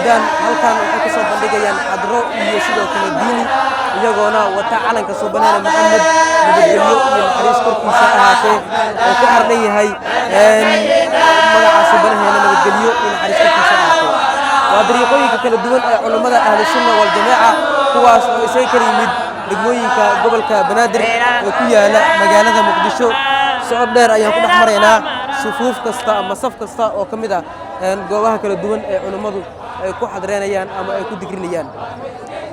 Jeedaan, halkan waxay ku soo bandhigayaan xadro iyo sidoo kale diini, iyagoona wata calanka Suubanaana Maxamed, nabadgelyo iyo naxariis korkiisa ahaatee, oo ku xardhan yahay magaca Suubanaheena, nabadgelyo iyo naxariis korkiisa ahaatee. Waa dariiqooyinka kala duwan ee culummada Ahlusunna Waljamaaca, kuwaas oo isaga kala yimid degmooyinka gobolka Banaadir ee ku yaala magaalada Muqdisho. Socod dheer ayaan ku dhex maraynaa sufuuf kasta ama saf kasta oo ka mid ah goobaha kala duwan ee culummadu ay ku xadreynayaan ama ay ku digrinayaan.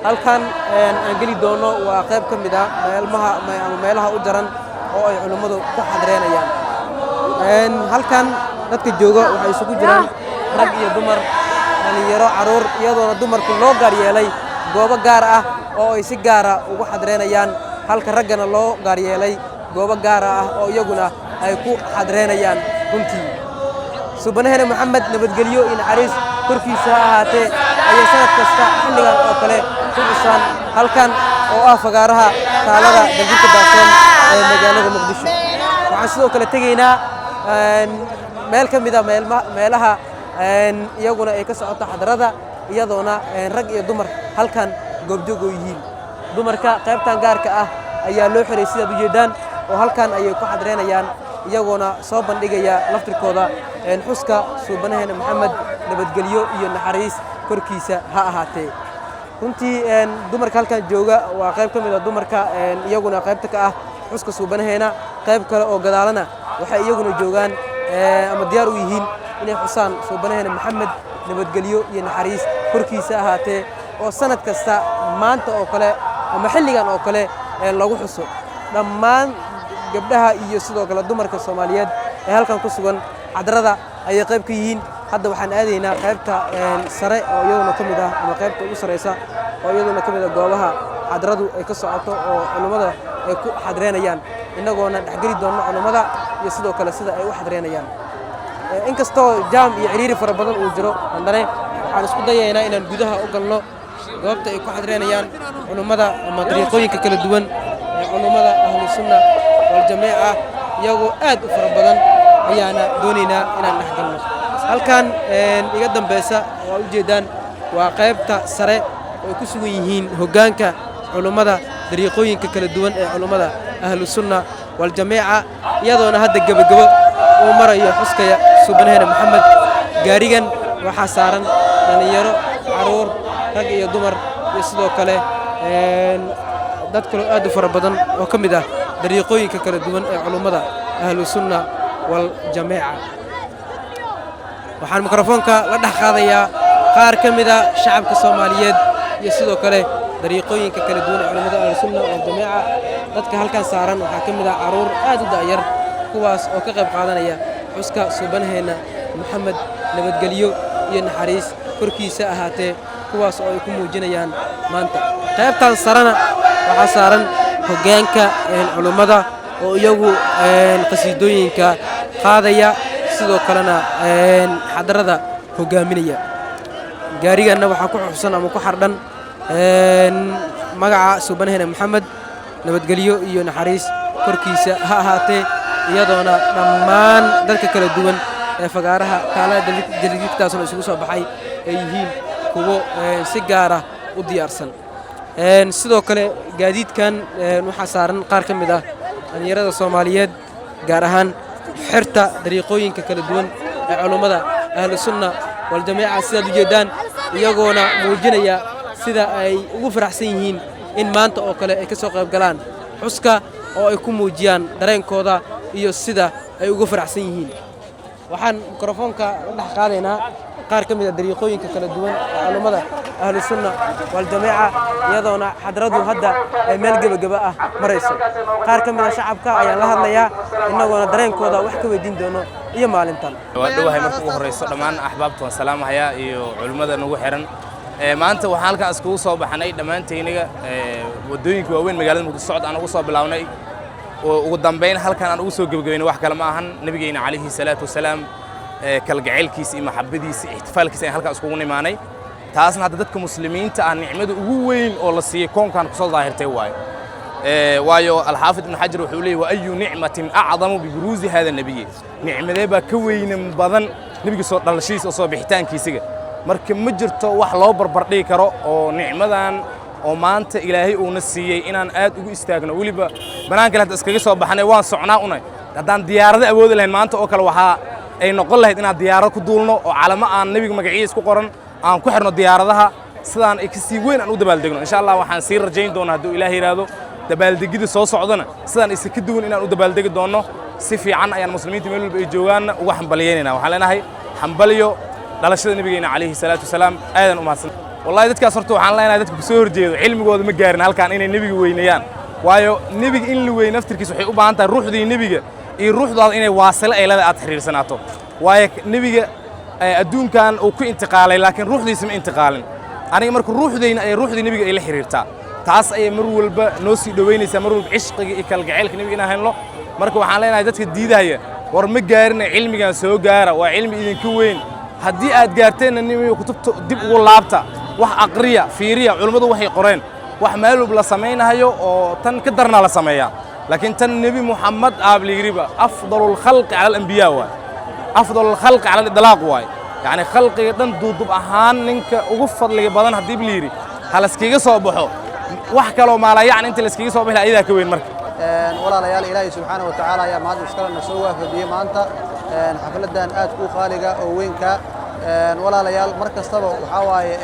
Halkan aan geli doono waa qayb ka mid ah meelmaha ama meelaha u jaran oo ay culummadu ku xadreynayaan. Halkan dadka jooga waxay isugu jiraan rag iyo dumar, dhalinyaro, carruur, iyadoona dumarku loo gaar yeelay goobo gaar ah oo ay si gaara ugu xadreynayaan, halka raggana loo gaar yeelay goobo gaara ah oo iyaguna ay ku xadreynayaan. Runtii, Suubanaheena Maxamed, nabadgelyo iyo naxariis korkiisa ha ahaatee, ayay sanad kasta xilligan oo kale ku xusaan halkan oo ah fagaaraha taalada Daljirka Daahsoon ee magaalada Muqdisho. Waxaan sidoo kale tegaynaa meel ka mid a meelaha iyaguna ay ka socoto xadrada, iyadoona rag iyo dumar halkan goobjoog oo yihiin. Dumarka qaybtan gaarka ah ayaa loo xiray, sidaad ujeeddaan, oo halkan ayay ku xadreynayaan, iyagoona soo bandhigaya laftirkooda xuska Suubanaheena Maxamed, nabadgelyo iyo naxariis korkiisa ha ahaatee. Runtii, dumarka halkan jooga waa qayb ka mid a dumarka iyaguna qaybta ka ah xuska Suubanaheena. Qayb kale oo gadaalana waxay iyaguna joogaan ama diyaar u yihiin inay xusaan Suubanaheena Maxamed, nabadgelyo iyo naxariis korkiisa ahaatee, oo sanad kasta maanta oo kale ama xilligan oo kale lagu xuso. Dhammaan gabdhaha iyo sidoo kale dumarka Soomaaliyeed ee halkan ku sugan xadrada ayay qayb ka yihiin. Hadda waxaan aadaynaa qaybta sare oo iyaduna ka mid ah ama qaybta ugu sareysa oo iyaduna ka mid ah goobaha xadradu ay ka socoto oo culummada ay ku xadreynayaan, innagoona dhexgeli doonno culummada iyo sidoo kale sida ay u xadreynayaan. Inkastoo jaam iyo ciriiri fara badan uu jiro, haddana waxaan isku dayaynaa inaan gudaha u galno goobta ay ku xadreynayaan culummada ama dariiqooyinka kala duwan ee culummada Ahlu Sunna Waljamiica. Iyagoo aad u fara badan ayaana doonaynaa inaan dhex galno. Halkan iga dambeysa oo u jeedaan waa qaybta sare oo ay ku sugan yihiin hoggaanka culummada dariiqooyinka kala duwan ee culummada Ahlu Sunna Waljamiica, iyadoona hadda gebagebo uu marayo xuskaya Suubanaheena Maxamed. Gaarigan waxaa saaran dhallinyaro, carruur, rag iyo dumar, iyo sidoo kale dad kaloo aad u fara badan oo ka mid ah dariiqooyinka kala duwan ee culummada Ahlu Sunna Waljamiica. Waxaan mikrofoonka la dhex qaadayaa qaar ka mid a shacabka Soomaaliyeed iyo sidoo kale dariiqooyinka kala duwan ee culummada Ahlu Sunna Waljamiica. Dadka halkan saaran waxaa ka mid ah carruur aad u da'yar, kuwaas oo ka qayb qaadanaya xuska Suubanaheenna Maxamed, nabadgelyo iyo naxariis korkiisa ahaatee, kuwaas oo ay ku muujinayaan maanta. Qaybtan sarena waxaa saaran hoggaanka culummada oo iyagu qasiidooyinka qaadaya, sidoo kalena xadrada hoggaaminaya. Gaariganna waxaa ku xusan ama ku xardhan magaca Suubanaheena Maxamed, nabadgelyo iyo naxariis korkiisa ha ahaatee, iyadoona dhammaan dadka kala duwan ee fagaaraha taalada daljirkaasna isugu soo baxay ay yihiin kuwo si gaara u diyaarsan. Sidoo kale gaadiidkan waxaa saaran qaar ka mid ah dhallinyarada Soomaaliyeed, gaar ahaan xerta dariiqooyinka kala duwan ee culummada Ahlu Sunna Waljamiica, sidaad ujeeddaan, iyagoona muujinaya sida ay ugu faraxsan yihiin in maanta oo kale ay ka soo qayb galaan xuska oo ay ku muujiyaan dareenkooda iyo sida ay ugu faraxsan yihiin. Waxaan mikrofoonka la dhex qaadaynaa qaar ka mid a dariiqooyinka kala duwan ee culummada Ahlu Sunna Waljamiica, iyadoona xadradu hadda ay meel gebageba ah marayso. Qaar ka mid a shacabka ayaan la hadlayaa, innagoona dareenkooda wax ka weydiin doono iyo maalintan. Waa dhowahay. Marka ugu horreyso, dhammaan axbaabta waan salaamahayaa iyo culimmada nagu xiran. Maanta waxaan halkan iskugu soo baxnay dhammaantaynaga waddooyinka waaweyn magaalada Muqdisho socod aan ugu soo bilawnay oo ugu dambayn halkan aan ugu soo gebagabaynay. Wax kale ma ahan, Nabigeena calayhi salaatu wasalaam kalgacaylkiisa iyo maxabadiisa, ixtifaalkiisa ayaan halkan iskugu nimaanay. Taasna hadda dadka Muslimiinta ah nicmada ugu weyn oo la siiyey koonkan kusoo daahirtay waayo. Waayo, Alxaafid Ibn Xajar wuxuu leeyahy: "وأي نعمة أعظم ببروز هذا النبي." Nicmadee baa ka weynan badan nebiga soo dhalashadiisa oo soo bixitaankiisiga? Marka ma jirto wax loo barbardhigi karo oo nicmadan oo maanta Ilaahay uuna siiyey inaan aad ugu istaagno. Weliba bannaanka hadda iskaga soo baxnay, waan socnaa unay. Haddaan diyaarado awoodi lahayn maanta oo kale, waxaa ay noqon lahayd inaan diyaarado ku duulno oo calamo aan nebiga magaciisa ku qoran aan ku xirno diyaaradaha, sidaan ay kasii weyn aan u dabaaldegno. Insha Allah waxaan sii rajayn doonaa, hadduu Ilaah yidhaahdo, dabaaldegida soo socdana sidaan isa ka duwan inaan u dabaaldegi doonno. Si fiican ayaan muslimiinta meel walba ay joogaanna uga hambalyeynayna. Waxaan leenahay hambalyo dhalashada nabigeena calayhi salaatu wasalaam. Aadan u mahadsan wallahi. Dadkaas horta waxaan leenahay, dadka kusoo horjeedo cilmigooda ma gaarin halkaan inay nebiga weyneeyaan, waayo nebiga in la weyne naftirkiisa waxay u baahan tahay ruuxdii nebiga iyo ruuxdaada inay waasilo ay leedahay, aad xiriirsanaato. Waayo nebiga adduunkan uu ku intiqaalay, laakiin ruuxdiisa ma intiqaalin. Aniga marka ruuxdayna ay ruuxdii nebiga ay la xiriirtaa, taas ayay mar walba noo sii dhoweynaysaa, mar walba cishqiga iyo kalgacaylka nebiga inaan helno. Marka waxaan leenahay dadka diidahaya, war ma gaarina cilmigan, soo gaara, waa cilmi idinka weyn. Haddii aad gaarteenna, nebiga kutubta dib ugu laabta, wax aqriya, fiiriya culummadu waxay qoreen. Wax meel walba la samaynahayo oo tan ka darnaa la sameeyaa, laakiin tan Nebi Muxamed aab layidhiba أفضل الخلق على الأنبياء waay, أفضل الخلق على الإطلاق waay. Yacni khalqiga dhan duudub ahaan ninka ugu fadliga badan haddii la yidhi ha laskaga soo baxo, wax kaloo maalaa yacni inta laskaga soo bixi ayadaa ka weyn marka. Walaalayaal, Ilaahay subxaana wa tacaala ayaa mahad iskale na soo waafajiyey maanta xafladan aadka u qaaliga oo weynka. Walaalayaal, mar kastaba waxaa waaye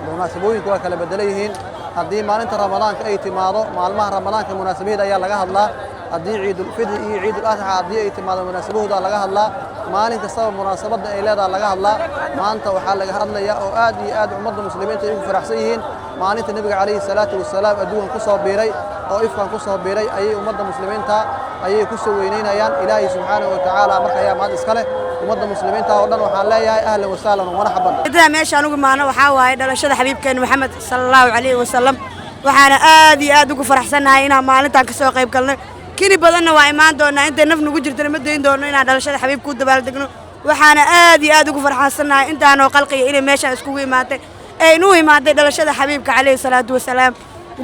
munaasabooyinku waa kala bedelan yihiin. Haddii maalinta Ramadaanka ay timaado, maalmaha Ramadaanka munaasabaheeda ayaa laga hadlaa. Haddii Ciidulfidri iyo Ciidul Adxa haddii ay timaado, munaasabahooda laga hadlaa. Maalin kastaba munaasabadda ay leedaha laga hadlaa. Maanta waxaa laga hadlayaa oo aad iyo aad ummadda muslimiinta ay ugu faraxsan yihiin maalinta nebiga calayhi salaatu wasalaam adduunkan ku soo biiray oo ifkan ku soo biiray ayay ummadda muslimiinta ayay ku soo weynaynayaan. Ilaahay subxaanahu wa tacaala marka ayaa mahad iska leh. Ummadda muslimiinta oo dhan waxaan leeyahay أهلا وسهلا ومرحبا. Cidda meesha anugu maano waxaa waaye dhalashada xabiibkeena Maxamed sala Allahu calayhi wasalam. Waxaana aad iyo aad ugu faraxsannahay inaan maalintan ka soo qayb galnay. Kini badanna waa imaan doonaa, intay naf nugu jirtana ma dayn doono inaan dhalashada xabiibka u dabaaldegno. Waxaana aad iyo aad ugu farxsannahay intaanoo qalqiya inay meeshaan iskugu imaatay, ee inuu imaaday dhalashada xabiibka calayhi salaatu wasalaam.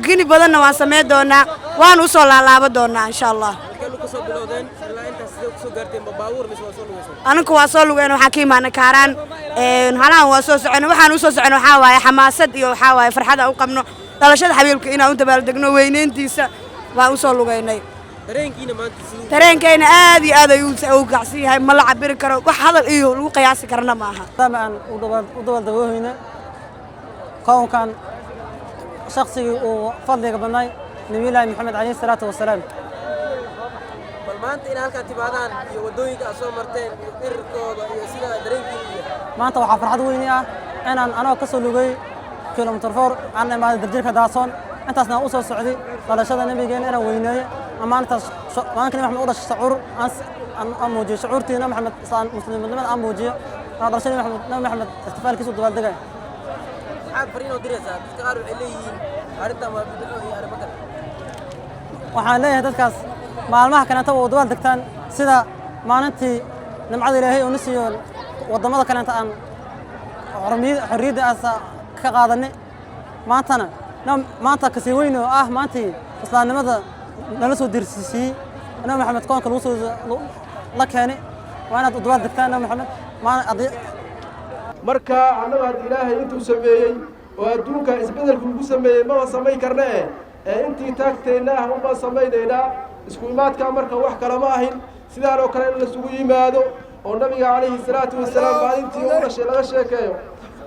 Kini badanna waan samayn doonaa, waan usoo laalaaba doonaa insha Allah. Halkee ka soo bilowdeen ilaa intaas? Sidee kusoo gaarteen? Ma baabuur mise waa soo lugeyseen? Aninku waa soo lugeen. Waxaan ka imaanay Kaaraan, halahan waa soo soconay. Waxaan usoo soconay waxaa waaye xamaasad iyo waxaa waaye farxad aan u qabno dhalashada xabiibka inaan u dabaaldegno, weyneyntiisa waan usoo lugeynay. Dareenkiina maanta siduu? Dareenkayna aad iyo aad ayuu u kacsan yahay, ma la cabiri karo, wax hadal iyo lagu qiyaasi karana ma aha. Maadaama aan u dabaaldegoohayna kownkan shaqsigii uu fadliga badnay, Nabiyullaahi Maxamed calayhi salaatu wasalaam. Bal maanta inaad halkaan timaadaan iyo waddooyinka aad soo marteen iyo dhirirkooda iyo sida dareenkiina iyo Maanta waxaa farxad weyni ah inaan anoo ka soo lugay kilomitir 4 aan imaaday Darjirka Daasoon. Intaasna aan u soo socday dhalashada nabigeena inaan weyneeyo, maalintaas maalinka Nabi Maxamed u dhashay shucuur aan muujiyo shucuurtii Nabi Maxamed, saan muslimnimada aan muujiyo, aan dhalashada Nabi Maxamed ixtifaalkiisa u dabaaldegay. Maxaad fariin oo diraysaa? Dadka qaar waxay leeyihiin arrintan waa bidco iyo arrimo kale. Waxaan leeyahay dadkaas, maalmaha kaleeta waa dabaal degtaan, sida maalintii nimcada Ilaahay oo na siiyo waddamada kaleeta aan xorriyadda aas ka qaadanay. Maantana maanta kasii weyn oo ah maantii islaamnimada nala soo dirsiiyey, Nabi Maxamed koonka lagu soo la keenay, waa inaad u dabaal degtaan Nabi Maxamed. Marka annagu hadda Ilaahay intuu sameeyey oo adduunka isbeddelku ugu sameeyey maba samayn karna e ee intii taagteenna ah unbaan samaynaynaa. Isku imaadkaa marka wax kale ma ahin, sidaan oo kale in laisugu yimaado oo nabiga calayhi salaatu wasalaam maalintii u dhashay laga sheekeeyo.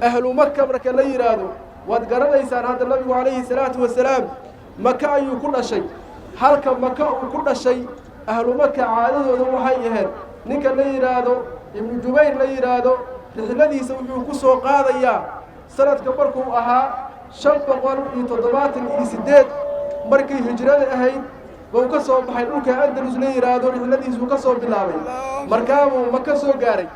Ahlu Maka marka la yidhaahdo, waad garanaysaan hadda nabigu calayhi salaatu wasalaam Maka ayuu ku dhashay. Halka Maka uu ku dhashay, ahlu Maka caadadooda waxay ahayd, ninka la yidhaahdo Ibnu Jubayr la yidhaahdo rixladiisa wuxuu ku soo qaadayaa sanadka markuu ahaa 578 markii hijrada ahayd buu ka soo baxay dhulka Andalus la yidhaahdo. Rixladiisuu ka soo bilaabay, markaabuu Maka soo gaaray.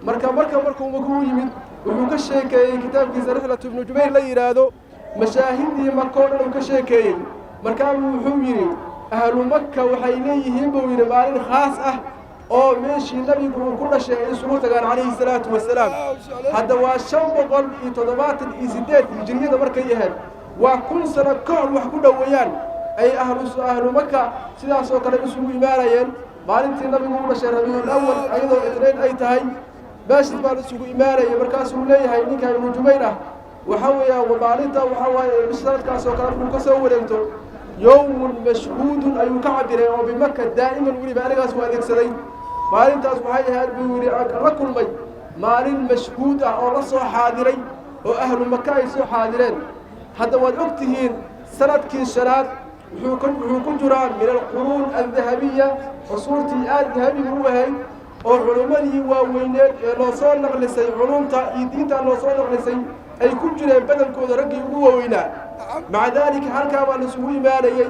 Marka markuu Maka u yimid, wuxuu ka sheekeeyey kitaabkiisa Rixlatu Ibnu Jubayr la yidhaahdo mashaahidii Maka oo dhan uu ka sheekeeyey. Markaabuu wuxuu yidhi, ahlu Maka waxay leeyihiin, buu yidhi, maalin khaas ah oo meeshii nabigu uu ku dhashay ay isugu tagaan calayhi salaatu wasalaam. Hadda waa 578 hijriyada markay ahayd, waa 1000 sano ka hor wax ku dhoweeyaan ay ahlu Maka sidaasoo kale isugu imaanayeen maalintii nabigu u dhashay, Rabiicul Awal, ayadoo Itnayn ay tahay. Meeshaas baan isugu imaanayay. Markaasuu leeyahay ninka Ibnu Jubayr ah, waxaa weeyaan maalinta waxaa waaye sanadkaas oo kale markuu ka soo wareegto, yowmun mashhuudun ayuu ka cabiray oo bimaka daa'iman, weliba anigaas u adeegsaday. Maalintaas waxay ahayd, buu yidhi, aan la kulmay maalin mashhuud ah oo la soo xaadiray oo ahlu Maka ay soo xaadireen. Hadda waad og tihiin, sanadkii shanaad wuxuu ku jiraa min alquruun aldahabiya, cusuurtii aad dahabiga u ahayd oo culummadii waaweyneed ee loo soo naqlisay culumta iyo diinta loo soo naqlisay ay ku jireen badankooda raggii ugu waaweynaa. Maca daalika halkaa baa laisugu imaanayey,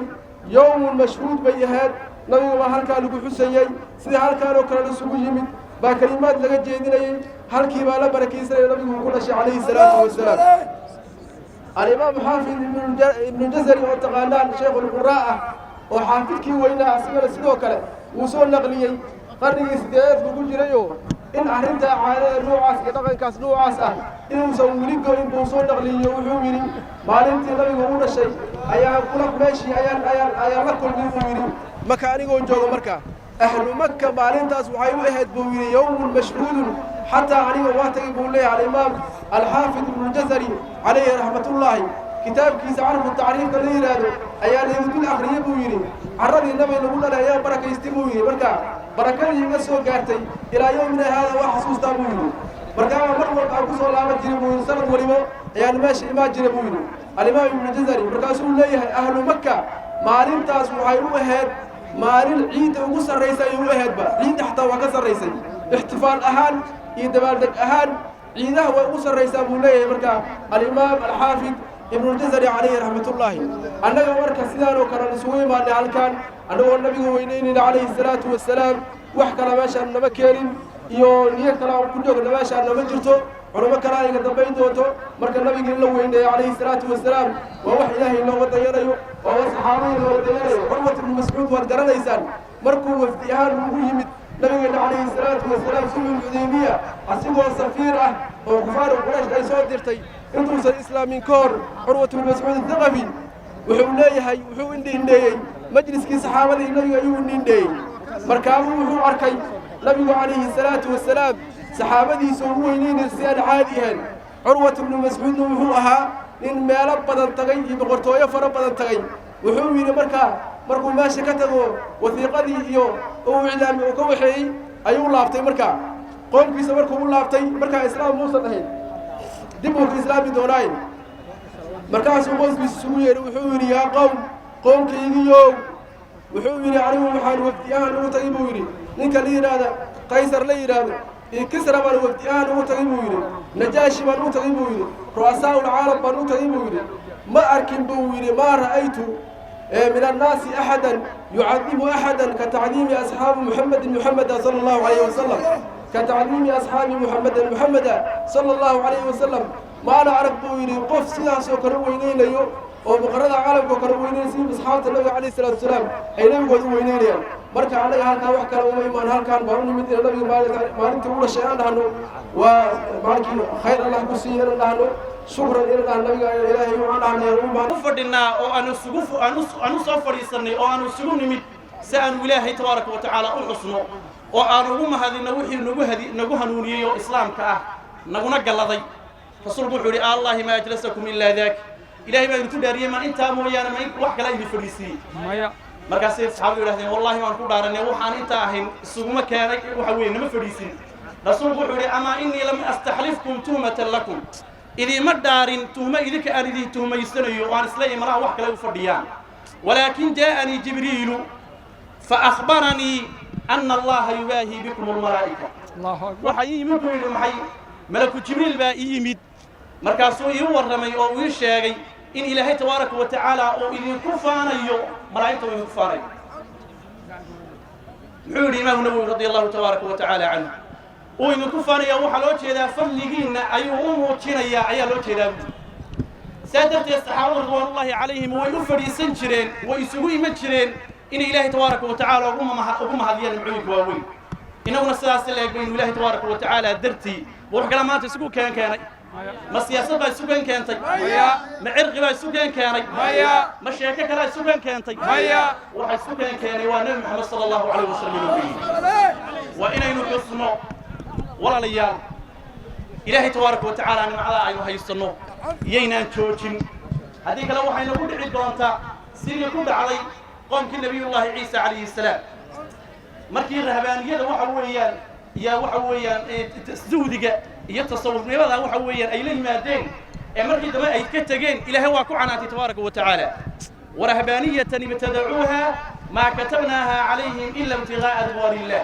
yowmun mashhuud bay ahayd. Nabiga baa halkaa lagu xusayey, sida halkaan oo kale laisugu yimid baa kelimaad laga jeedinayey, halkii baa la barakaysanaya nabigu uu ku dhashay, calayhi salaatu wasalaam. Alimaamu Xaafid Ibnu Jazari oo taqaanaan, sheekh ulquraa ah oo xaafidkii weynaa, asigana sidoo kale wuu soo naqliyey, qarnigii sideedaad buu ku jirayoo, in arrintaa caadada noocaas iyo dhaqankaas noocaas ah inuusan weli go'in buu soo naqliyo. Wuxuu yidhi, maalintii nabigu u dhashay ayaan kula meeshii ayaan la kulmay, buu yidhi, Maka anigoo joogo. Marka ahlu Maka maalintaas waxay u ahayd, buu yidhi, yowmun mashhuudun, xataa aniga waa tagay, buu leeyahay alimaam Alxaafid Ibnu Jazari calayhi raxmatullaahi. Kitaabkiisa Carfu Tacriifka la yidhaahdo ayaa laygu dul akhriyey, buu yidhi. Carradii nabi lagu dhalay ayaa barakaystay, buu yidhi. Marka barakadii iga soo gaartay ilaa yowmina haada waa xasuustaa, buu yidhi. Markaa mar walba aan kusoo laaban jiray, buu yidhi, sanad walibo ayaan meesha imaan jiray, buu yidhi alimaam Ibnu Jazari. Markaasuu leeyahay, ahlu Maka maalintaas waxay u ahayd maalin ciidda ugu sarraysa ayay u ahaydba, ciidda xataa waa ka sarraysay ixtifaal ahaan iyo dabaaldeg ahaan, ciidaha way ugu sarraysaa, buu leeyahay. Marka alimaam Alxaafid Ibnuljazari calayhi raxmatullaahi, annaga marka sidaan oo kale isugu imaanay halkan annagoo nabiga weynaynayna, calayhi salaatu wasalaam. Wax kale meeshaan nama keenin iyo niyo kale aan ku joogna meeshaan nama jirto, culamo kale ayga dambayn doonto. Marka nabiga in la weyneeyo, calayhi salaatu wasalaam, waa wax Ilaahay looga dayanayo, waa wax saxaabadii looga dayanayo. Curwat Ibnu Mascuud waad garanaysaan, markuu wafdi ahaan ugu yimid nabigeena, calayhi salaatu wasalaam, sulxulxudaybiya, asigoo safiir ah oo kufaaru Quraysh ay soo dirtay intuusan islaamin ka hor, Curwat Ibnu Mascuud Athaqafi wuxuu leeyahay, wuxuu indhiindheeyey majliskii saxaabadii nabiga ayuu indhiindheeyey. Markaabuu wuxuu arkay nabigu, calayhi salaatu wasalaam, saxaabadiisa ugu weynaynay si aan caadi ahayn. Curwat Ibnu Mascuudna wuxuu ahaa nin meelo badan tagay iyo boqortooyo fara badan tagay. Wuxuu yidhi, markaa markuu meesha ka tago wasiiqadii iyo uu iclaami uu ka waxeeyey ayuu laabtay. Markaa qoomkiisa markuu u laabtay, markaa islaam muusan ahayn, dib uu ka islaami doonaaye, markaasuu qoomkiisa isugu yeedhay. Wuxuu yidhi, yaa qowm, qoomkaygiyow, wuxuu yidhi, anigu waxaan wafdi ahaan ugu tagay, buu yidhi, ninka la yidhaahda Qaysar la yidhaahdo iyo Kisra baan wafdi ahaan ugu tagay, buu yidhi, Najaashi baan u tagay, buu yidhi, ru'asaa ulcaalam baan u tagay, buu yidhi. Ma arkin, buu yidhi, maa ra'aytu min annaasi axadan yucadimu axadan ka tacdiimi asxaabi Muxamedin Muxameda sala Allahu calayhi wasalam, ka tacdiimi asxaabi Muxamedin Muxameda sala Allahu calayhi wasalam. Maana arag, buu yidhi, qof sidaasoo kale weyneynayo oo boqorada caalamka oo kale weyneynayo si asxaabta nabiga, calayhi salaatu wasalaam, ay nabigooda u weyneynayan. Marka annaga halkaan wax kale uma imaan, halkaan baan u nimid ina nabiga maalintii u dhashay aan dhahno waa maalinkii khayr Allah ku siiya inaan dhahno, shukran inaan dhahno nabiga Ilaahay waxaan dhahnay u baahan u fadhinaa oo aan isugu aan u soo fadhiisannay oo aan isugu nimid si aanu Ilaahay tabaaraka wa tacaala u xusno oo aan ugu mahadinno wixii nagu hadi nagu hanuuniyey oo islaamka ah naguna galladay. Rasuulku wuxuu yidhi, allahi maa ajlasakum ilaa daak, Ilahay baa idinku dhaariyey, ma intaa mooyaane ma wax kale idin fadhiisiiyey? Maya. Markaasay saxaabadu yidhahdeen, wallahi waan ku dhaaranay, waxaan intaa ahayn isuguma keenay, waxa weeye nama fadhiisin. Rasuulku wuxuu yidhi, amaa innii lam astaxlifkum tuhmatan lakum, idiima dhaarin tuhmo idinka aan idin tuhmaysanayo oo aan isla imanaha wax kale u fadhiyaan, walaakin jaa'anii Jibriilu fa akhbaranii ana Allaha yubaahii bikum almalaa'ika. Allahu akbar. Waxaa ii yimid, buu yidhi, maxay malaku Jibriil baa ii yimid, markaasuu ii warramay oo uu ii sheegay in Ilaahay tabaaraka wa tacaala uu idinku faanayo, malaa'igta uu idinku faanayo. Muxuu yidhi Imaamu Nawowi radia Allahu tabaaraka wa tacaala canhu? Uu idinku faanaya waxaa loo jeedaa fadligiinna ayuu u muujinayaa ayaa loo jeedaa, buuri. Saa darteed saxaabadu ridwaanullahi calayhim way u fadhiisan jireen, way isugu iman jireen inay Ilaahay tabaaraka wa tacaala ugu mahadiyaan nimcooyinka waaweyn. Innaguna sidaas la eg baynu Ilaahay tabaaraka wa tacaala dartii. Ma wax kale maanta isugu keenay? Ma siyaasad baa isu keen keentay? Ma cirqi baa isu keen keenay? Ma sheeko kalaa isu keen keentay? Waxa isu keen keenay waa Nebi Maxamed sala Allahu calayh wasalam inuu geeyey, waa inaynu xusno. Walaalayaal, Ilaahay tabaaraka wa tacaala nimcada aynu haysanno iyaynaan joojin. Haddii kale waxay nagu dhici doontaa sidii ku dhacday qoomkii Nabiyullaahi Ciisa calayhi salaam, markii rahbaaniyada waxa weeyaan iyo waxa weeyaan zuhdiga iyo tasawufnimada waxa weeyaan ay la yimaadeen ee markii dambe ay ka tegeen. Ilaahay waa ku canaantay tabaaraka wa tacaala: "ورهبانية ابتدعوها ما كتبناها عليهم إلا ابتغاء رضوان الله."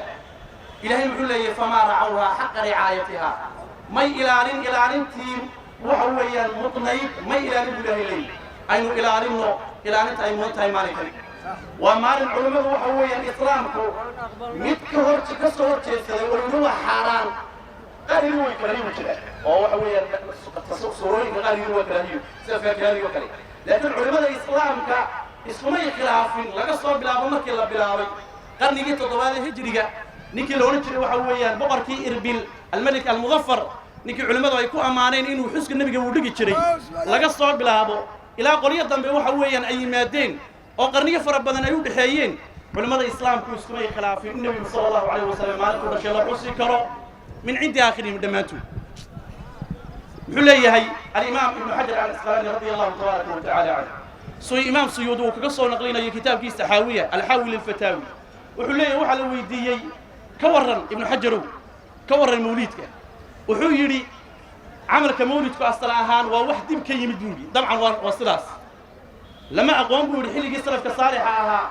Ilaahay wuxuu leeyahay: "فما رعوها حق رعايتها." May ilaalin ilaalintii waxa weeyaan mudnayd, may ilaalin buu Ilaahay leeyahay. Aynu ilaalinno ilaalinta ay mudan tahay. Maalinkan waa maalin culimmadu waxa weeyaan Islaamku mid ka hor ka soo hor jeedsaday oo yidhi waa xaaraan. Qaar yidhi way karaahiyu jira oo waxa weeyaan suurooyinka qaar yidhi waa karaahiyo, sida faakihadiyo kale, laakiin culimmada Islaamka iskumay khilaafin laga soo bilaabo markii la bilaabay qarnigii toddobaad ee Hijriga, ninkii la odhan jiray waxa weeyaan boqorkii Irbil, Almelik Almudafar, ninkii culimmadu ay ku ammaaneen inuu xuska Nebiga uu dhigi jiray, laga soo bilaabo ilaa qolyo dambe waxa weeyaan ay yimaadeen oo qarniyo fara badan ay u dhexeeyeen, culimmada Islaamku iskumay khilaafin in Nebigu sala Allahu calayh wasalam maalintuu dhashay la xusi karo min cindi aakhirihim dhammaantood. Muxuu leeyahay Alimaam Ibnu Xajar Alcasqalaani radia Allahu tabaaraka wa tacaala canhu, suu Imaam Suyuudi uu kaga soo naqlinayo kitaabkiisa Xaawiya Alxaawi Lilfataawi? Wuxuu leeyahay, waxaa la weydiiyey: "Ka warran, Ibnu Xajarow, ka warran mawliidka?" Wuxuu yidhi: "Camalka mawlidku asal ahaan waa wax dib ka yimid," buu yidhi. Dabcan waa sidaas, lama aqoon buu yidhi xilligii salafka saalixa ahaa.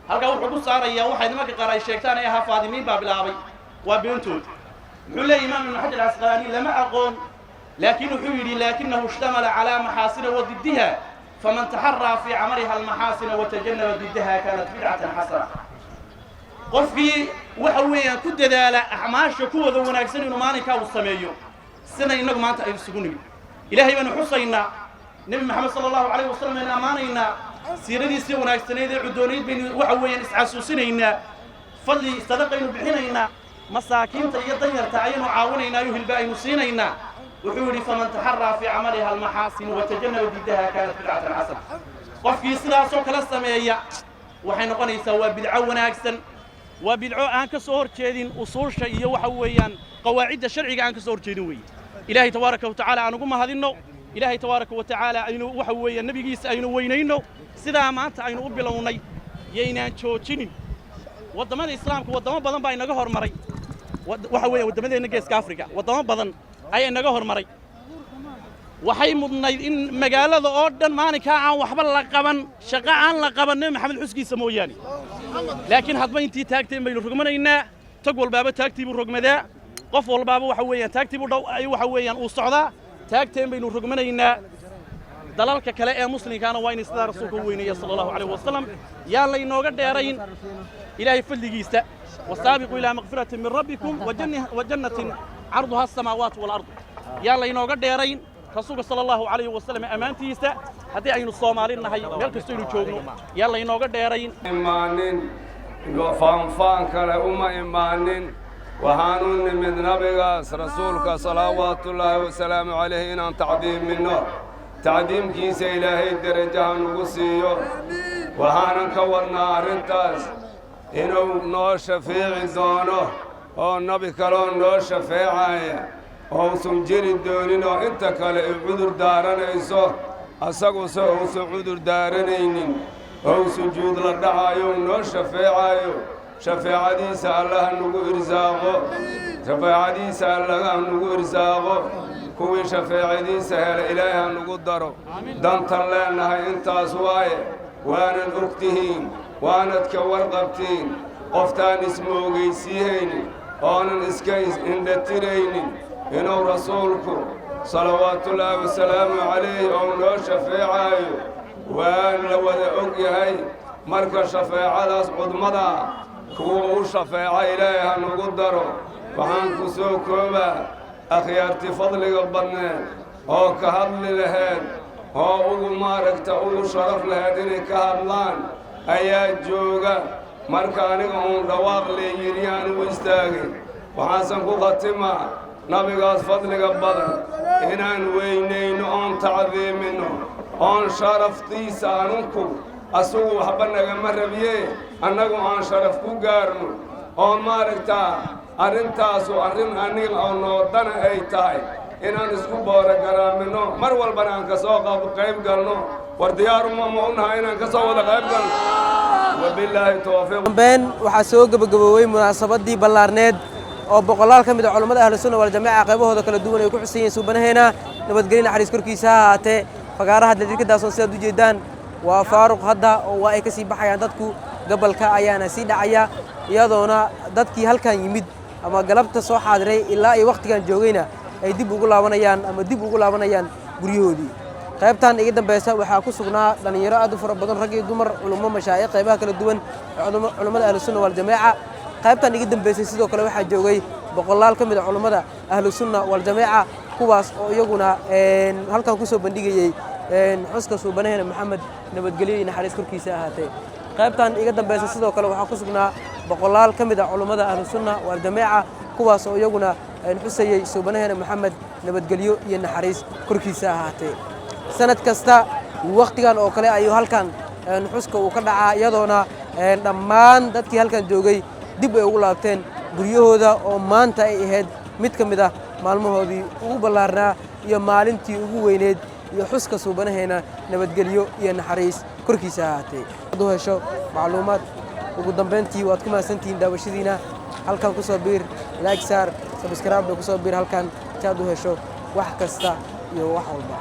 Halkaa wuxuu ku saarayaa waxay nimanka qaar ay sheegtaan ay ahaa Faadimiin baa bilaabay, waa beentood. Muxuu leeyahy Imaam Ibnu Xajar Alcasqalaani? Lama aqoon, laakiin wuxuu yidhi: "لكنه اشتمل على محاسن وضدها، فمن تحرى في عملها المحاسن وتجنب ضدها كانت بدعة حسنة." Qofkii waxa weeyaan ku dadaala acmaasha kuwooda wanaagsan inuu maalinkaa uu sameeyo, sida innagu maanta aynu isugu nimid, Ilaahay baynu xusaynaa, Nebi Maxamed sala Allahu calayh wasalam baynu ammaanaynaa, siiradiisii wanaagsanayd ee cudoonayd baynu waxa weeyaan isxasuusinaynaa, fadli sadaqaynu bixinaynaa, masaakiinta iyo danyarta ayaynu caawinaynaa iyo hilba aynu siinaynaa. Wuxuu yidhi: "فمن تحرى في عملها المحاسن وتجنب ضدها كانت بدعة حسنة." Qofkii sidaasoo kala sameeya waxay noqonaysaa waa bidco wanaagsan, waa bidco aan ka soo hor jeedin usuusha iyo waxa weeyaan qawaacidda sharciga aan ka soo hor jeedin weeye. Ilaahay tabaaraka wa tacaala aan ugu mahadinno. Ilaahay tabaaraka wa tacaala aynu waxa weeyaan nebigiisa aynu weynayno. Sidaa maanta aynu u bilownay yaynaan joojinin. Waddamada Islaamka waddamo badan baa inaga hormaray. Waxa weeyaan waddamadeenna Geeska Afrika waddamo badan ayaa inaga hormaray. Waxay mudnayd in magaalada oo dhan maalinkaa aan waxba la qaban, shaqo aan la qaban, Nebi Maxamed xuskiisa mooyaane. Laakiin hadba intii taagteen baynu rogmanaynaa. Tag walbaaba taagtii buu rogmadaa, qof walbaaba waxa weeyaan taagtii buu dhow waxa weeyaan uu socdaa. Taagteen baynu rogmanaynaa. Dalalka kale ee muslimkaana waa inay sidaa Rasuulka u weyneeya sala Allahu calayh wasalam. Yaan laynooga dheerayn Ilaahay fadligiisa. وسابقوا إلى مغفرة من ربكم وجنة عرضها السماوات والأرض. Yaan laynooga dheerayn Rasuulka sala Allahu calayhi wasalam ammaantiisa. Haddii aynu Soomaali nahay, meel kastoo aynu joogno, yaan laynooga dheerayn. Imaanin faanfaan kale uma imaanin. Waxaanu nimid nabigaas Rasuulka salawaatullaahi wasalaamu calayh inaan tacdiiminno. Tacdiimkiisa Ilaahay derajaha nugu siiyo. Waxaanan ka wadnaa arrintaas inuu noo shafiici doono, oo nabi kaloo noo shafeecaya ousan jiri doonin, oo inta kale ay cudur daaranayso, asaguse uusan cudur daaranaynin, ou sujuud la dhacayo noo shafeecayo. Shafeecadiisa Allaha nagu irsaaqo, shafeecadiisa Allaha nagu irsaaqo. Kuwii shafeecadiisa hela Ilaahay ha nagu daro. Dantan leennahay intaas waaye. Waanad og tihiin, waanad ka warqabtiin. Qoftaan ismoogaysiihaynin oonan iska indhatiraynin inuu Rasuulku salawaatullaahi wasalaamu calayh ou noo shafeecaayo waan la wada og yahay. Marka shafeecadaas cudmadaa kuwa u shafeeca Ilaahay ha nagu daro. Waxaan ku soo koobaa akhyaarti fadliga badneed oo ka hadli laheed oo ugu maaragta ugu sharaf laheed inay ka hadlaan ayaa jooga. Marka aniga uun dhawaaq leeyidhi aan u istaagay. Waxaasan ku khatimaa nabigaas fadliga badan inaan weynayno oon tacdiiminno oon sharaftiisa anunku asugu waxba nagama rabiye, annagu aan sharaf ku gaarno oo maaragtaa. Arrintaasu arrin aniga oo noodana ay tahay inaan isku boorogaraamino, mar walbana aan ka soo qayb galno. War, diyaaruma ma u nahay inaan ka soo wada qayb galno? Wabilaahi towfiiq. Dambeyn waxaa soo gebagaboobay munaasabadii ballaarneed oo boqolaal ka mid a culammada Ahlu Sunna Waljamaaca qaybahooda kala duwan ay ku xusan yihiin suubanaheena, nabadgelyo naxariis korkiisa ha ahaatee. Fagaaraha Daljirka Daahsoon, sidaad u jeedaan, waa faaruq hadda oo waa ay ka sii baxayaan dadku, gabalka ayaana sii dhacaya, iyadoona dadkii halkan yimid ama galabta soo xaadiray ilaa ay wakhtigan joogayna ay dib ugu laabanayaan ama dib ugu laabanayaan guryahoodii. Qaybtan iga dambeysa waxaa ku sugnaa dhallinyaro aad u fara badan, rag iyo dumar, culummo, mashaayikh, qaybaha kala duwan ee culummada Ahlu Sunna Waljamaaca. Qaybtan iga dambeysay sidoo kale waxaa joogay boqolaal ka mid a culummada Ahlu Sunna Waljamaaca, kuwaas oo iyaguna halkan kusoo bandhigayey xuska suubanaheena Maxamed, nabadgelyo iyo naxariis korkiisa ahaatee. Qaybtan iga dambeysa sidoo kale waxaa ku sugnaa boqolaal ka mid a culummada Ahlu Sunna Waljamaaca, kuwaas oo iyaguna xusayey suubanaheena Maxamed, nabadgelyo iyo naxariis korkiisa ahaatee. Sanad kasta wakhtigan oo kale ayuu halkan xuska uu ka dhacaa, iyadoona dhammaan dadkii halkan joogay dib ay ugu laabteen guryahooda, oo maanta ay ahayd mid ka mid ah maalmahoodii ugu ballaarnaa iyo maalintii ugu weyneed iyo xuska suubanaheena, nabadgelyo iyo naxariis korkiisa ahaatee. U hesho macluumaad. Ugu dambeyntii, waad ku mahadsantihiin daawashadiina. Halkan ku soo biir, like saar, subscribe ku soo biir halkan si aad u hesho wax kasta iyo wax walba.